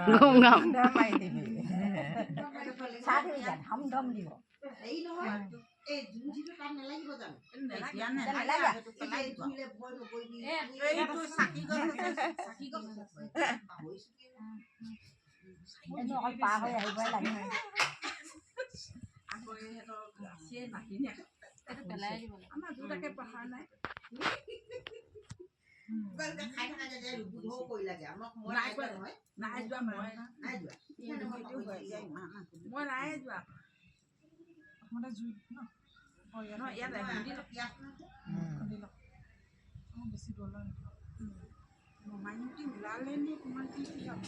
ঘুম ঘাম। মাৰি দিবি। এতিয়া নালাগে, সেইটো পেলাই দিব। এইটো চাকি গছ আছে, চাকি গছ আছে। অকল পাৰ হৈ আহিবই লাগে। আকৌ ইহঁতৰ গাখীৰ নাহিনে। পেলাই দিব লাগে। আমাৰ দুটাকে পঢ়া নাই। খাই থকা যে ৰুবুধো কৰি লাগে আমাক, মই নাই নাই যোৱা। যোৱা নহয়। নাই যোৱা মই। নাই যোৱা। সেইটো মই নাই যোৱা। প্ৰথমতে জুই ন নহয়, ইয়াত খুন্দি লওক। খুন্দি লওক। অঁ, বেছি দূৰলৈ নহয়। মাইনটি ওলালে নে তোমাৰ কি কি হ'ব?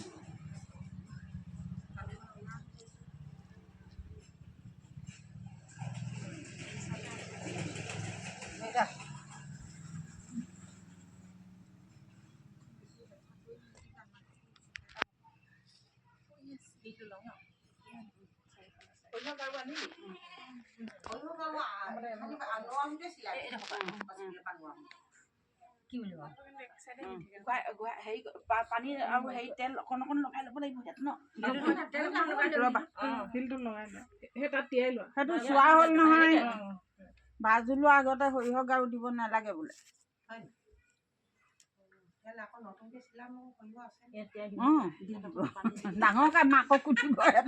সৰিয়হ গাৰু আনিলি? সৰিয়হ গাৰু আনো চিলাই পালো। কি বুলি কওঁ? হেৰি, পানী আৰু হেৰি তেল অকণ অকণ লগাই ল'ব লাগিব ইয়াত ন। ৰ'বা। শিলটো লগাই লোৱা, সেই তাত তিয়াই লোৱা। সেইটো চোৱা হ'ল নহয়। ভাজ ওলোৱা আগতে সৰিয়হ গাৰু দিব নালাগে বোলে। আকৌ নতুনকে চিলাম, সৰিয়হ আছে। অঁ, দি দিব ডাঙৰকৈ, মাককো দিব এটা।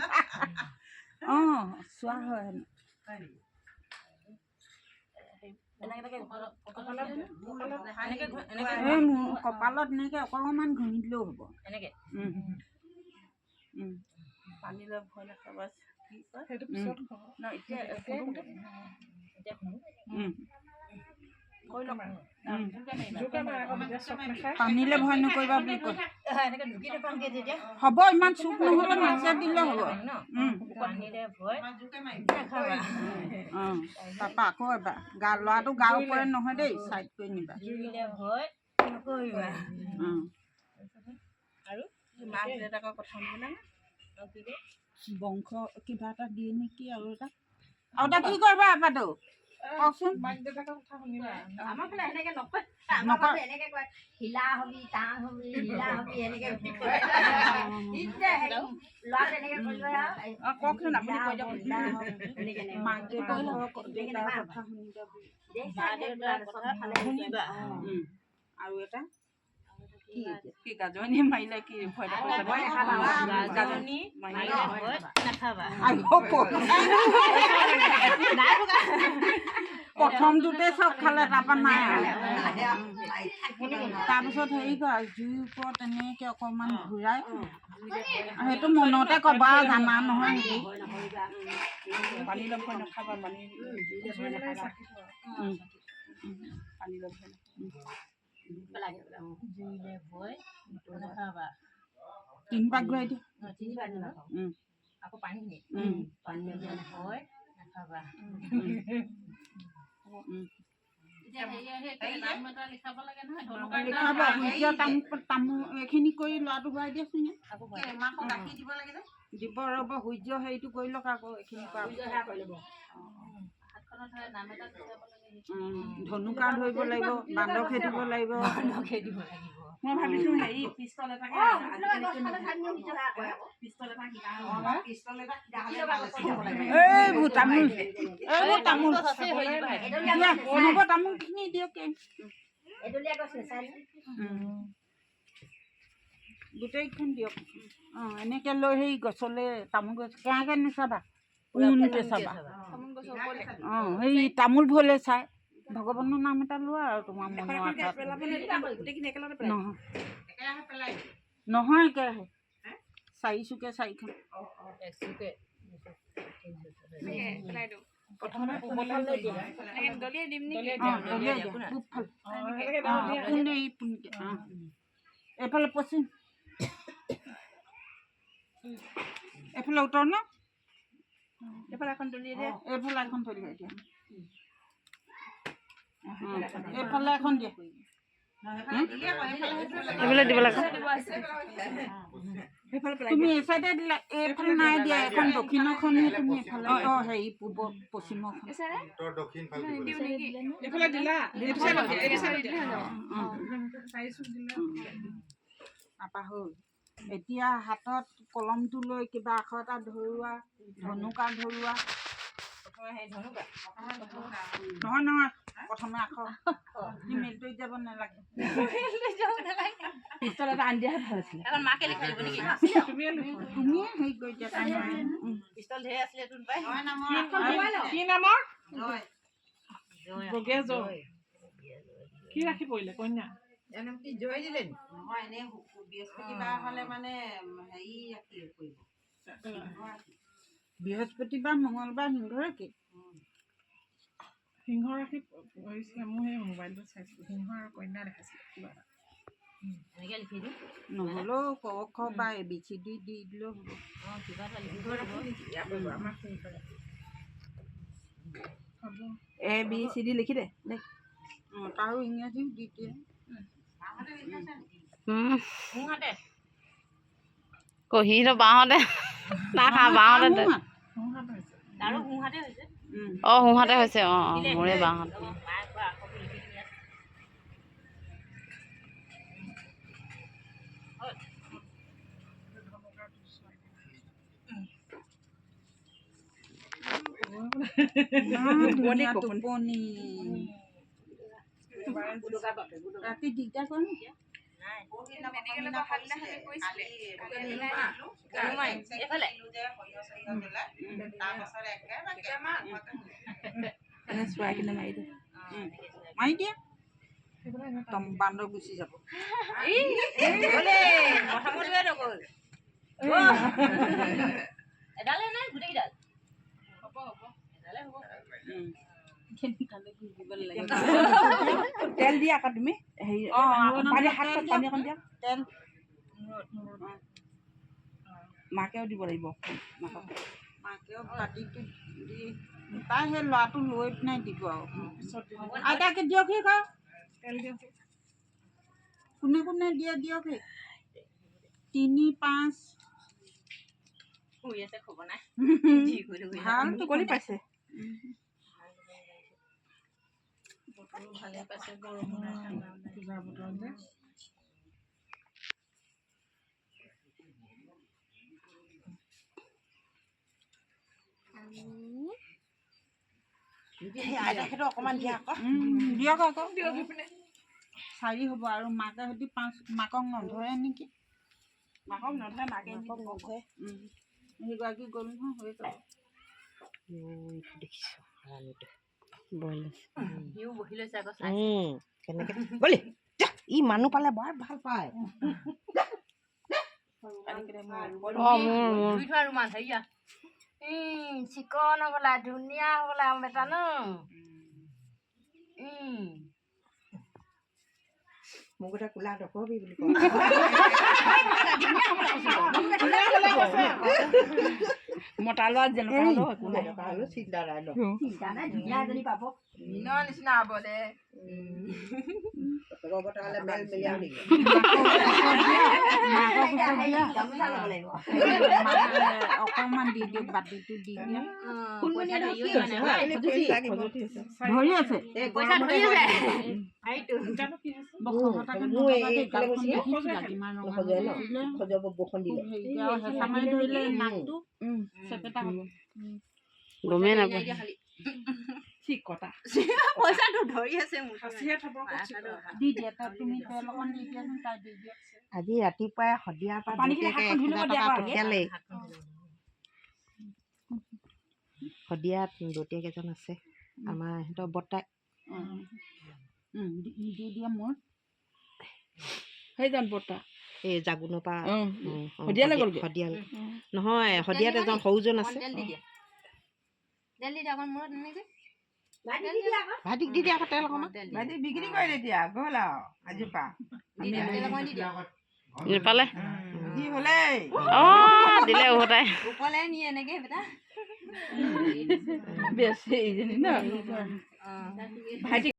অঁ, চোৱা হয় হেনো। এই মোৰ কপালত এনেকৈ অকণমান ঘঁহি দিলেও হ'ব। এনেকে। পানী লৈ ভয় নাখাবা, কি কয়? সেইটো পিছত খাব। ন, এতিয়া এতিয়া খুন্দো। কৈ লওক। জোৰকৈ মাৰ আকৌ, তেতিয়া চক নাখায়। পানীলৈ ভয় নকৰিবা বুলি কয়। এনেকে ঢুকি নাপামগে তেতিয়া। হ'ব, ইমান চুক নহ'লে মাজে দিলে হ'ব। ন, পানীৰে ভয় নাখাবা। অঁ, তাৰপৰা আকৌ এবাৰ গা ল'ৰাটো গাৰ ওপৰে নহয় দেই, ছাইড কৰি নিবা। জুইলে ভয় নকৰিবা। অঁ। আৰু মাক দেউতাকৰ কথা শুনিব লাগে। আৰু কি কয়? বংশ কিবা এটা দিয়ে নেকি? আৰু এটা কি কৰিবা আপাটো, কওকচোন। মাক দেউতাকৰ কথা শুনিবা। আমাৰ ফালে সেনেকে নকয়। আমাৰ ফালে এনেকে কয়, শিলা হবি, টান হবি, শিলা হবি, এনেকে বুলি কয়। এতিয়া হেৰি ল'ৰাটো এনেকে কৰিব আৰু। অঁ, কওকচোন, আপুনি কৈ দিয়ক। শিলা হবি, এনেকে এনেকে। মাক দেউতাকৰ কথা শুনিবা বুলি। মা দেউতাৰ কথা শুনিবা। আৰু এটা কি এতিয়া? কি গাজনি মাৰিলে কি ভয় নকৰিবা? ভয় নাখাবা। গাজনি মাৰিলে ভয় নাখাবা। আইঅ, প্ৰথমটোতে চব খালে, তাৰপৰা নাই আৰু। তাৰপিছত হেৰি কৰা, জুইৰ ওপৰত এনেকৈ অকণমান ঘূৰাই, সেইটো মনতে ক'বা, জানা নহয় নেকি? ভয় নকৰিবা। পানী লৈ ভয় নাখাবা, পানী জুই লগাই চাকিটো আৰু। পানী লৈ ভয় নাখাবা। লাগে বোলে, অঁ। জুইলে ভয় নাখাবা। তিনিপাক ঘূৰাই দিয়া। তিনিবাৰ দিবা। আকৌ পানীখিনি পানী ভয় নাখাবা। লিখাব এতিয়া। তামোল তামোল এইখিনি কৰি ল'ৰাটো ঘূৰাই দিয়াচোন ইয়াত। আকৌ ভয় মাকক গাখীৰ দিব লাগে যে। দিব, ৰ'ব, সূৰ্য হেৰিটো কৰি লওক আকৌ এইখিনি কৰা। সেয়া কৰি ল'ব। ধনুকা ধৰিব লাগিব, বান্দৰ খেদিব লাগিব। খেদিব লাগিব। মই ভাবিছোঁ হেৰি পিষ্টল এটাকে আজিকালি পিষ্টল এটা কিনা হ'ল। পিষ্টল এটা কিনা হ'লে ভাল আছিলে। এইবোৰ তামোল, এইবোৰ তামোল দিয়া নহ'ব, তামোলখিনি দিয়ক। এডলীয়া গছ নেচাই। গোটেইখন দিয়ক। অঁ, এনেকৈ লৈ সেই গছলৈ, তামোল গছ কেঁহাকৈ নাচাবা, পোনকৈ চাবা। অঁ, সেই তামোল ভৰিলে চাই ভগৱানৰ নাম এটা লোৱা আৰু তোমাৰ এখন মনৰ এখনকে আশাত। পেলাব নে গোটেইখিনি একেলগতে পেলাই? নহয়। একেৰাহে পেলাই। নহয়, একেৰাহে চাৰিচুকে চাৰিখন। একচুকে। প্ৰথমে পূবলৈ দিয়া। দলিয়াই দিম নেকি? দলিয়াই অঁ, দিয়া। দলিয়াই দিয়া পূবফালে। অঁ, সেনেকে অঁ, দিয়া। পোনে, এই পোনকে। অঁ, এইফালে পশ্চিম, এইফালে উত্তৰ ন। এইফালে এখন দলিয়াই দিয়া। এইফালে এখন দলিয়াই দিয়া। অঁ, এইফালে এখন দিয়া। এইফালে দিব লাগে। তুমি এই চাইডে দিলা, এইফালে নাই দিয়া। এখন দক্ষিণৰখনহে তুমি এইফালে, অঁ, হেৰি পূব পশ্চিমৰখন। উত্তৰ দক্ষিণ ফাল দিব লাগে। এইফালে দিলা, এইটো চাইডত দিয়া, এইটো চাইডত দিয়া। অঁ। চাৰিচুক দিলা। তাৰপা হ'ল, এতিয়া হাতত কলমটো লৈ কিবা আখৰ এটা ধৰোৱা, ধনুকা ধৰোৱা। নহয় নহয়, প্ৰথমে আখৰ মিলটোত যাব নালাগে। পিষ্টল এটা আনি দিয়াহে ভাল আছিলে। এখন মাকে লিখাই দিব নেকি? তুমিয়ে লিখা। তুমিয়ে হেৰি কৰি দিয়া, তাই নোৱাৰে। পিষ্টল ধেৰ আছিলে তোন পাই। কি নামৰ? বগে জয়। কি ৰাখি পৰিলে কন্যা? নহয়, এনেই বৃহস্পতিবাৰ হ'লে মানে হেৰি ৰাখি কৰিব। বৃহস্পতিবাৰ, মঙলবাৰ সিংহ ৰাখি। সিংহ ৰাশি পৰিছিলে, মোৰ সেই মোবাইলটোত চাইছিলো, সিংহ আৰু কন্যা দেখাইছিলে কিবা এটা। এনেকে লিখি দিওঁ। নহ'লেও ক খ বা এ বি চি ডি দি দিলেও হ'ব। অঁ, কিবা এটা লিখি হ'ব। এ বি চি ডি লিখি দে। অঁ, তাৰো ইংৰাজীও দি দিয়ে। সোঁহাতে। কহিটো বাওঁতে নাখা, বাওঁতে দে। সোঁহাত হৈছে। তাৰো সোঁহাতে হৈছে। অঁ, সোঁহাতে হৈছে। অঁ অঁ, মোৰে বাওঁহাত। অঁ, মায়ে কোৱা আখৰবোৰ লিখি দিবি ইয়াত। ইমান ধুনীয়া টোপনি। ৰাতি দিগদাৰ কৰে নেকি? এইফালে। চোৱাই কিনে মাৰি দে। মাৰি দিয়া তম, বান্দৰ গুচি যাব। প্ৰথমটোৱে নগ'ল। এডালে নাই, গোটেইকেইডাল এডালে হ'ব। তেল দিয়া আকৌ তুমি হেৰি অঁ, পানী তেল হাতত দিয়া। পানী অকণ দিয়া। তেল। মাকেও দিব লাগিব, মাকক। মাকেও বাতিটো দি তাই সেই ল'ৰাটো লৈ পিনে দিব আৰু আইতাকে দিয়কহি কয়। তেল দিয়া। কোনে কোনে দিয়ে দিয়কহি। 3, 5। শুই আছে, খবৰ নাই। ভাল। মুকলি পাইছে। ভালে পাইছে, গৰমো নাই, ঠাণ্ডাও নাই। পূজা বতৰত যে আইতাকেতো অকণমান দিয়া আকৌ। দিয়ক আকৌ। দিয়ক সেইপিনে। 4 হ'ব আৰু মাকে সৈতে 5। মাকক নধৰে নেকি? মাকক নধৰে, মাকে। সেইগৰাকী গ'ল নহয়, হৈ যাব। সিও বহি লৈছে আকৌ চাই। কেনেকে বলি যা, ই মানুহ পালে বৰ ভাল পায়। ধুই থোৱা ৰুমাল হেৰিয়া। চিকন হ'বলা, ধুনীয়া হ'বলা আমাৰ বেটা ন। মোক এটা কোলা নকবি বুলি কয়। মতা ল'ৰা যেনেকুৱা হ'লেও একো নাই। যেনেকুৱা হ'লেও চিন্তা নাই ন। চিন্তা নাই, ধুনীয়া এজনী পাব। মিনৰ নিচিনা হ'ব দে। ৰবত হ'লে মেল মেলিয়া নেকি? মাকক ওচৰত দিয়া। গামোচা ল'ব লাগিব। মাকে অকণমান দি দিয়ক, বাতিটো দি দিয়া। পইচা ধৰিও যোৱা নাই হয়। ধৰি আছে। পইচা ধৰি আছে। সেইটো। জানো কি হৈছে। বসহতাকে মোৰ নলবা দেই, এইফালে গালখন গৈছিলে। দেখিছিলা কিমান ৰঙা হৈ নখজুৱাই ন? গৈছিলে। খজুৱাব বৰষুণ খুব দিলে। হেৰিকে আৰু হেঁচা মাৰি ধৰিলে নাকটো চেপেটা হ'ব। গমেই নাপায়। ঠিক কথা। পইচাটো ধৰি আছে মোৰ। খাচীহে থব ক'ত চিকটা। দি দিয়া তাত, তুমি তেল অকণ দি দিয়াচোন, তাই দি দিয়া। আজি ৰাতিপুৱাই শদিয়াৰ পৰা পানীখিনি দেউতাকে হাতখন ধুই 1000 ল'ব দিয়া টকা আকৌ আগে। পঠিয়ালেই। শদিয়াত দতীয়াক এজন আছে আমাৰ, সিহঁতৰ বৰ্তাই। দি দিয়া মোৰ। সেইজন বৰ্তা। এই জাগুনৰ পৰা। শদিয়ালৈ গ'লগৈ? শদিয়ালৈ নহয়, শদিয়াত এজন সৰুজন আছে। তেল দি দিয়া, তেল দি দিয়া অকণ মূৰত এনেকৈ। ভাইটিক দি দিয়া আকৌ তেল অকণমান। তেল দি ভাইটি বিক্ৰী কৰিলে দিয়া গ'ল আৰু আজিৰ পৰা। দিয়া, তেল অকণ দি দিয়া। নেপালে। কি হ'লেই? অঁ, দিলে উভতাই। ওপৰলে নি এনেকে বেটা। বেছি এইজনী ন ভাইটি।